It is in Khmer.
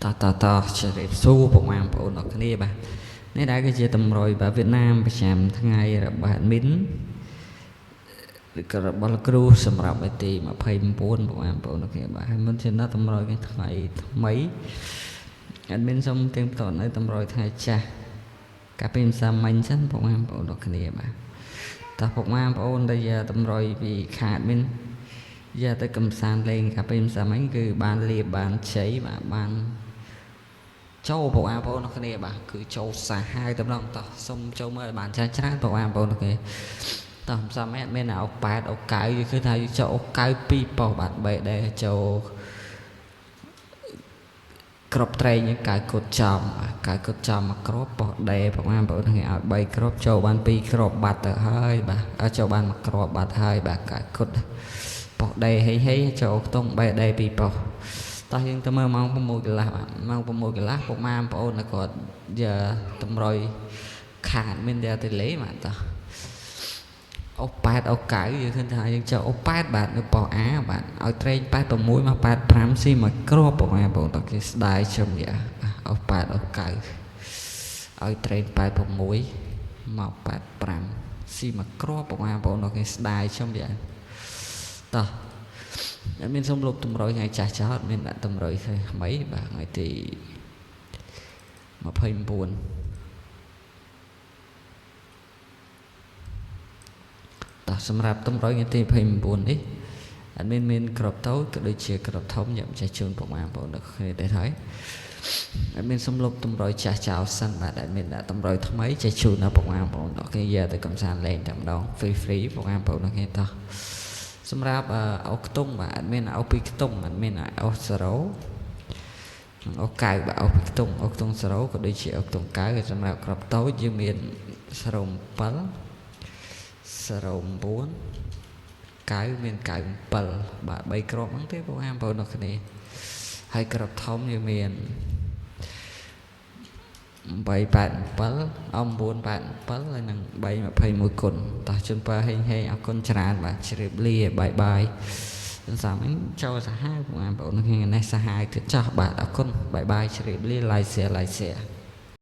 តោះតោះតោះជម្រាបសួរពុកម៉ែបងប្អូនអរគ្នាបាទនេះដែរគឺជាតម្រុយបាទវៀតណាមប្រចាំថ្ងៃរបស់ admin ឬក៏របស់លោកគ្រូសម្រាប់ថ្ងៃទី29ពុកម៉ែបងប្អូនអរគ្នាបាទហើយមុនជាដល់តម្រុយថ្ងៃថ្មី admin សូមទៀងផ្ទាត់នៅតម្រុយថ្ងៃចាស់កាលពីម្សិលមិញសិនពុកម៉ែបងប្អូនអរគ្នាបាទតោះពុកម៉ែបងប្អូនដែលយកតម្រុយពីខាង admin យកទៅកំសាន្តលេងកាលពីម្សិលមិញគឺបានលៀបបានជ័យបាទបានចូលពុកម៉ែបងប្អូនអរគ្នាបាទគឺចូលសាហាវតម្លងតោះសូមចូលមើលឲ្យបានច្រើនច្រើនពុកម៉ែបងប្អូនអរគ្នាតោះម្សិលមិញអត់មានអូ8អូ9គឺថាចូលអូ9 2ប៉ុស្តិ៍បាទ3ដែរចូលក្របត្រែងកៅកុដចំកៅកុដចំមួយគ្រាប់ប៉ុស្តិ៍ដេពុកម៉ែបងប្អូនគ្នាឲ្យ3គ្រាប់ចូលបាន2គ្រាប់បាត់ទៅហើយបាទចូលបាន1គ្រាប់បាត់ហើយបាទកៅកុដប៉ុស្តិ៍ដេហេហេចូលខ្ទង់3ដេ2ប៉ុស្តិ៍តោះយើងទៅមើលម៉ោង6កន្លះបាទម៉ោង6កន្លះពុកម៉ែបងប្អូនគាត់យកតម្រុយខាតមានតែតេលេបាទតោះអូ8អូ9យើងឃើញថាយើងចូលអូ8បាទនៅប៉ុស្តិ៍ A បាទឲ្យត្រេង86មក85ស៊ីមកគ្រាប់ពុកម៉ែបងប្អូនតោះគេស្ដាយជុំយ៉ាអូ8អូ9ឲ្យត្រេង86មក85ស៊ីមកគ្រាប់ពុកម៉ែបងប្អូនតោះគេស្ដាយជុំយ៉ាតោះអត់មានសុំលុបតម្រុយថ្ងៃចាស់ចោលអត់មានដាក់តម្រុយថ្មីបាទថ្ងៃទី29តោះសម្រាប់តម្រុយថ្ងៃទី29នេះអត់មានមានក្របតូចក៏ដូចជាក្របធំយ៉ាងចេះជូនពុកម៉ែបងប្អូនដល់គ្នាដែរហើយអត់មានសុំលុបតម្រុយចាស់ចោលសិនបាទអត់មានដាក់តម្រុយថ្មីចេះជូនដល់ពុកម៉ែបងប្អូនដល់គ្នាយកទៅកំសាន្តលេងតែម្ដង free free ពុកម៉ែបងប្អូនដល់គ្នាតោះសម្រាប់អូខ្ទង់បាទអត់មានអូពីខ្ទង់អត់មានអូ0អូ9បាទអូពីខ្ទង់អូខ្ទង់0ក៏ដូចជាអូខ្ទង់9សម្រាប់ក្របតូចយើងមាន07 09 9មាន97បាទ3គ្រាប់ហ្នឹងទេបងប្អូនទាំងគ្នាហើយគ្រាប់ធំយើងមាន887 987ហើយនឹង321គុណតោះជូនពរហេងហេងអរគុណច្រើនបាទជ្រាបលាបាយបាយសាមិញចូលសាហាវបងប្អូនគ្នានេះសាហាវទៀតចោះបាទអរគុណបាយបាយជ្រាបលា like share like share